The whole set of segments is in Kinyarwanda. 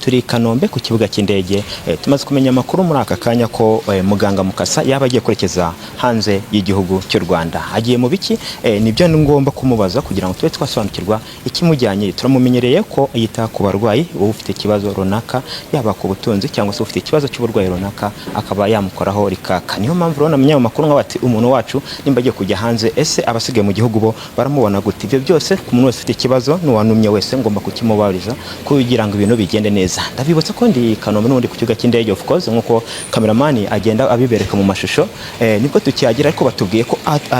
Turi i Kanombe ku kibuga cy'indege. Tumaze kumenya amakuru muri aka kanya ko muganga Mukasa yaba agiye kwerekeza hanze y'igihugu cy'u Rwanda. Agiye mu biki? Nibyo ngomba kumubaza kugira ngo tube twasobanukirwa ikimujyanye. Turamumenyereye ko yita ku barwayi, wowe ufite ikibazo runaka, yaba ku butunzi cyangwa se ufite ikibazo cy'uburwayi runaka, akaba yamukoraho rikaka. Niyo mpamvu rero namenye ayo makuru nkaho ati umuntu wacu nimba agiye kujya hanze, ese abasigaye mu gihugu bo baramubona gute? Ibyo byose, ku muntu wese ufite ikibazo n'uwantumye wese, ngomba kukimubariza kugira ngo ibintu bigende neza. Ndabibutsa ko ndi i Kanombe n'ubundi ku kibuga cy'indege, of course, nk'uko cameraman agenda abibereka mu mashusho. Nibwo tukihagera, ariko batubwiye ko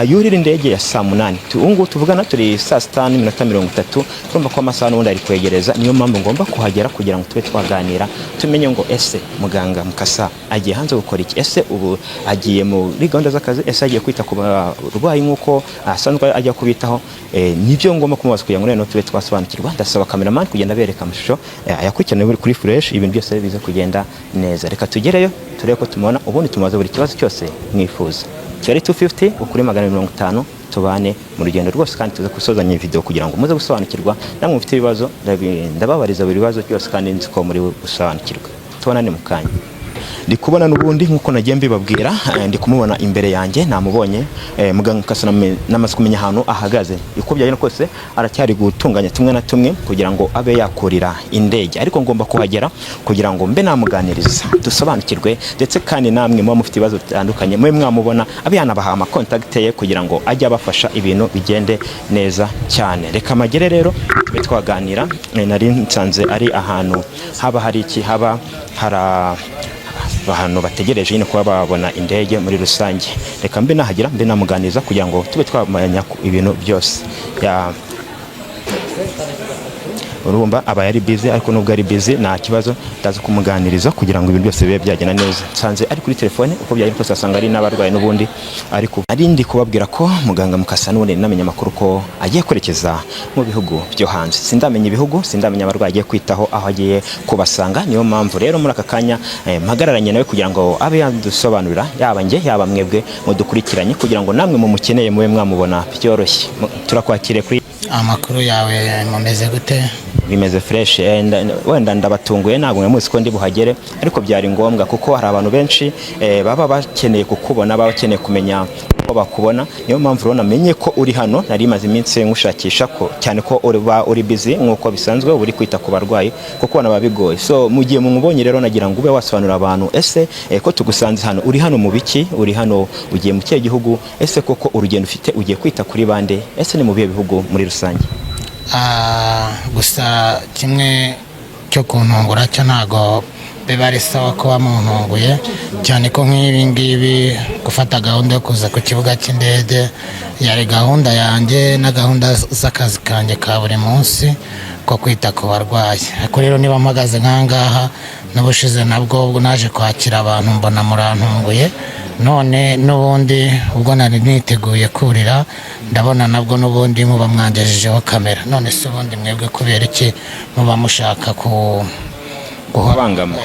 yurira indege ya saa 8. Ubu ngubu tuvugana turi saa 6 n'iminota 30. Turumva ko amasaha n'ubundi ari kwegereza. Niyo mpamvu ngomba kuhagera kugira ngo tube twaganira, tumenye ngo ese muganga Mukasa agiye hanze gukora iki? Ese ubu agiye muri gahunda z'akazi? Ese agiye kwita ku barwayi nk'uko asanzwe ajya kubitaho? Nibyo ngomba kumubaza kugira ngo noneho tube twasobanukirwa. Ndasaba cameraman kugenda abereka amashusho, ayakurikirane kuri fresh, ibintu byose bize kugenda neza. Reka tugereyo turebe ko tumubona, ubundi tumubaze buri kibazo cyose mwifuza. Kigali 250, ukuri 250, tubane mu rugendo rwose kandi tuze gusozanya iyi video kugira ngo muze gusobanukirwa. Namwe mufite ibibazo, ndababariza buri bibazo byose kandi nzi ko muri gusobanukirwa. Tubonane mu kanya. Ndi kubona n'ubundi nk'uko nagiye mbibabwira, ndi kumubona imbere yanjye, namubonye. Muganga Mukasa namaze kumenya ahantu ahagaze. Uko byagenda kose aracyari gutunganya tumwe na tumwe kugira ngo abe yakurira indege, ariko ngomba kuhagera kugira ngo mbe namuganiriza, dusobanukirwe, ndetse kandi namwe muba mufite ibibazo bitandukanye mube mwamubona, abe yanabaha ama contact ye kugira ngo ajye abafasha, ibintu bigende neza cyane. Reka magere rero tube twaganira. Nari nsanze ari ahantu haba hari iki, haba hari abantu bategereje nyine kuba babona indege muri rusange. Reka mbe nahagera, mbe namuganiriza kugira ngo tube twamenya ibintu byose. Ya, urumva aba yari busy, ariko nubwo ari busy nta kibazo, ndaza kumuganiriza kugira ngo ibintu byose bibe byagenda neza. Nsanze ari kuri telefone, uko byagenda kose asanga ari n'abarwayi n'ubundi. Ariko ari ndi kubabwira ko muganga Mukasa n'ubundi namenye amakuru ko agiye kwerekeza mu bihugu byo hanze. Sindamenya ibihugu, sindamenya abarwayi agiye kwitaho, aho agiye kubasanga. Niyo mpamvu rero muri aka kanya mpagararanye nawe kugira ngo abe yadusobanurira, yaba njye, yaba mwebwe mudukurikiranye, kugira ngo namwe mumukeneye mube mwamubona byoroshye. Turakwakiriye kuri Amakuru yawe, mumeze gute? Bimeze fresh. Wenda ndabatunguye, ntabwo mwe muzi ko ndi buhagere, ariko byari ngombwa kuko hari abantu benshi baba bakeneye kukubona, baba bakeneye kumenya uko bakubona. Niyo mpamvu rero namenye ko uri hano. Nari maze iminsi nkushakisha, ko cyane ko uba uri busy nk'uko bisanzwe, uba uri kwita ku barwayi, kuko ubona biba bigoye. So mu gihe mumubonye rero, nagira ngo ube wasobanurira abantu: ese ko tugusanze hano, uri hano mu biki? Uri hano ugiye mu kihe gihugu? Ese koko urugendo ufite, ugiye kwita kuri bande? Ese ni mu bihe bihugu muri rusange? Gusa kimwe cyo kuntungura cyo ntago biba ari sawa kuba muntunguye cyane, ko nk'ibi ngibi gufata gahunda yo kuza ku kibuga cy'indege yari gahunda yanjye na gahunda z'akazi kanjye ka buri munsi ko kwita ku barwayi. Ariko rero niba mpagaze nk'ahangaha, n'ubushize nabwo ubwo naje kwakira abantu mbona murantunguye, none n'ubundi ubwo nari niteguye kurira, ndabona nabwo n'ubundi muba mwangejejeho kamera. None se ubundi mwebwe kubera iki muba mushaka ku Kubangama?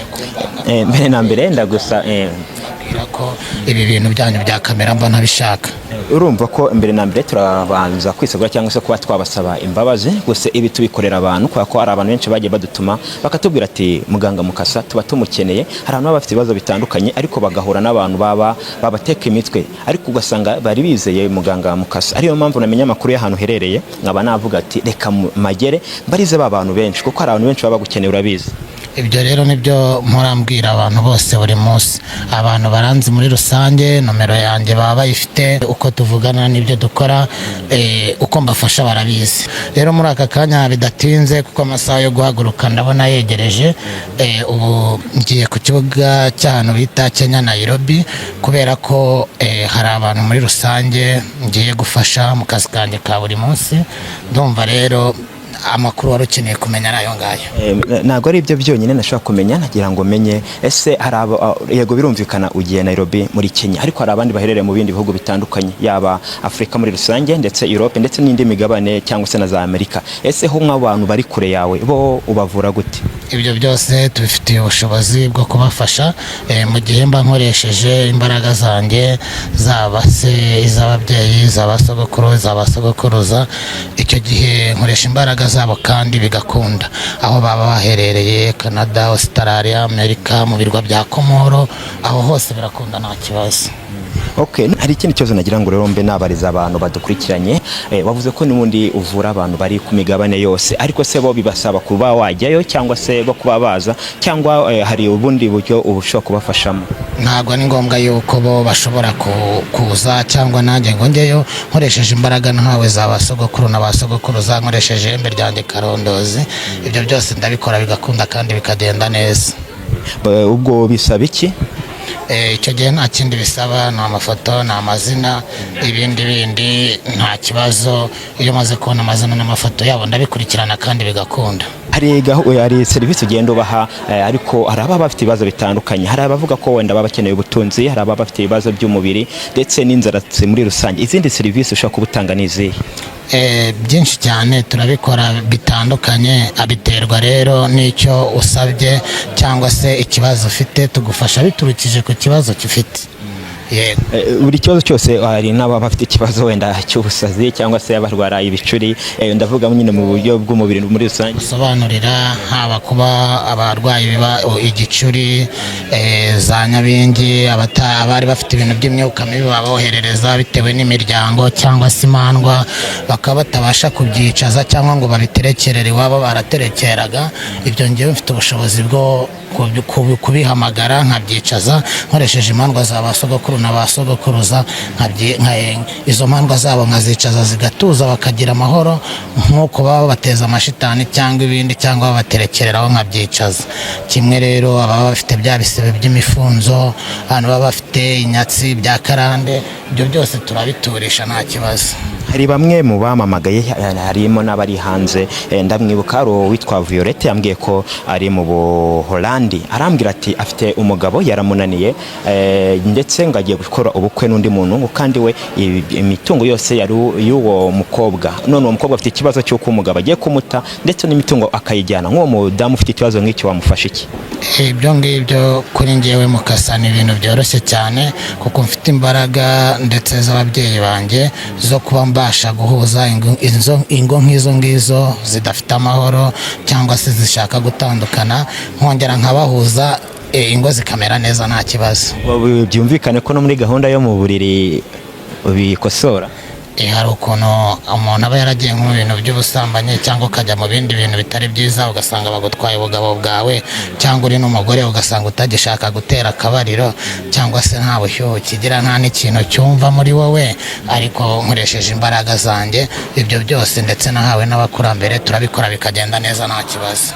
Mbere na mbere ndagusa Kubwira ko ibi bintu byanyu bya kamera mba ntabishaka. Urumva ko mbere na mbere turabanza kwisegura cyangwa se kuba twabasaba imbabazi. Gusa ibi tubikorera abantu kubera ko hari abantu benshi bagiye badutuma, bakatubwira ati muganga Mukasa tuba tumukeneye. Hari abantu baba bafite ibibazo bitandukanye, ariko bagahura n'abantu baba babateka imitwe, ariko ugasanga bari bizeye muganga Mukasa. Ariyo mpamvu namenya amakuru y'ahantu uherereye, nkaba navuga ati reka magere mbarize ba bantu benshi, kuko hari abantu benshi baba bagukeneye, urabizi. Ibyo rero nibyo mpora mbwira abantu bose buri munsi. Abantu baranzi muri rusange, nomero yanjye baba bayifite, uko tuvugana n'ibyo dukora, uko mbafasha barabizi. Rero muri aka kanya bidatinze, kuko amasaha yo guhaguruka ndabona yegereje, ubu ngiye ku kibuga cy'ahantu bita Kenya, Nairobi, kubera ko hari abantu muri rusange ngiye gufasha mu kazi kanjye ka buri munsi. Ndumva rero amakuru wari ukeneye kumenya ari ayo ngayo. Ntabwo ari ibyo byonyine nashobora kumenya. Nagira ngo menye ese hari abo, yego birumvikana ugiye Nairobi muri Kenya, ariko hari abandi baherereye mu bindi bihugu bitandukanye, yaba Afurika muri rusange, ndetse Europe, ndetse n'indi migabane, cyangwa se na za Amerika. Ese ho nk'abantu bari kure yawe bo ubavura gute? Ibyo byose tubifitiye ubushobozi bwo kubafasha, mu gihe mba nkoresheje imbaraga zanjye, zaba se iz'ababyeyi, iz'abasogokuru, iz'abasogokuruza. Icyo gihe nkoresha imbaraga. zabo kandi bigakunda, aho baba baherereye: Canada, Australia, Amerika, mu birwa bya Komoro, aho hose birakunda, nta kibazo. Okay, hari ikindi kibazo nagira ngo rero mbe nabariza abantu badukurikiranye. Wavuze ko n'ubundi uvura abantu bari ku migabane yose, ariko se bo bibasaba kuba wajyayo cyangwa se bo kuba baza, cyangwa hari ubundi buryo ushobora kubafashamo? Ntabwo ari ngombwa yuko bo bashobora kuza cyangwa nanjye ngo njyeyo. Nkoresheje imbaraga ntawe za ba sogokuru na ba sogokuruza, nkoresheje ihembe ryanjye karondozi, ibyo byose ndabikora bigakunda kandi bikagenda neza. Ubwo bisaba iki? Icyo gihe nta kindi bisaba, ni amafoto, ni amazina, ibindi bindi nta kibazo. Iyo maze kubona amazina n'amafoto yabo, ndabikurikirana kandi bigakunda. Hari serivisi ugenda ubaha, ariko hari ababa bafite ibibazo bitandukanye. Hari abavuga ko wenda baba bakeneye ubutunzi, hari ababa bafite ibibazo by'umubiri ndetse n'inzara muri rusange. Izindi serivisi ushobora kuba utanga ni izihe? Byinshi cyane turabikora bitandukanye. Abiterwa rero n'icyo usabye cyangwa se ikibazo ufite, tugufasha biturukije ku kibazo ufite, yego. Buri kibazo cyose? Hari n'ababa bafite ikibazo wenda cy'ubusazi cyangwa se abarwara ibicuri, ndavuga nyine mu buryo bw'umubiri muri rusange. Sobanurira, haba kuba abarwayi biba igicuri, za nyabingi, abari bafite ibintu by'imyuka mibi baboherereza bitewe n'imiryango cyangwa se imandwa, bakaba batabasha kubyicaza cyangwa ngo babiterekerere iwabo baraterekeraga. Ibyo ngewe mfite ubushobozi bwo kubihamagara nkabyicaza nkoresheje imandwa za ba sogokuru na ba sogokuruza, izo mandwa zabo nkazicaza zigatuza, bakagira amahoro, nk'uko baba bateza amashitani cyangwa ibindi cyangwa babaterekereraho nkabyicaza. Kimwe rero ababa bafite bya bisebe by'imifunzo, abantu baba bafite inyatsi bya karande, ibyo byose turabiturisha, nta kibazo. Hari bamwe mu bamamagaye, harimo n'abari hanze. Ndamwibuka hari uwitwa Violette, yambwiye ko ari mu Buholandi. Arambwira ati afite umugabo yaramunaniye, ndetse ngo agiye gukora ubukwe n'undi muntu, ngo kandi we imitungo yose yari y'uwo mukobwa. None uwo mukobwa afite ikibazo cy'uko umugabo agiye kumuta ndetse n'imitungo akayijyana. Nk'uwo mudamu ufite ikibazo nk'icyo wamufasha iki? Ibyo ngibyo kuri njyewe Mukasa ni ibintu byoroshye cyane, kuko mfite imbaraga ndetse z'ababyeyi banjye zo kuba mbasha guhuza ingo nk'izo ngizo zidafite amahoro cyangwa se zishaka gutandukana, nkongera nkabahuza, ingo zikamera neza, nta kibazo. Byumvikane ko no muri gahunda yo mu buriri bikosora. Hari ukuntu umuntu aba yaragiye nko mu bintu by'ubusambanyi cyangwa ukajya mu bindi bintu bitari byiza, ugasanga bagutwaye ubugabo bwawe, cyangwa uri n'umugore ugasanga utagishaka gutera akabariro, cyangwa se nta bushyuhe ukigira, nta n'ikintu cyumva muri wowe. Ariko nkoresheje imbaraga zanjye, ibyo byose ndetse nahawe n'abakurambere, turabikora bikagenda neza, nta kibazo.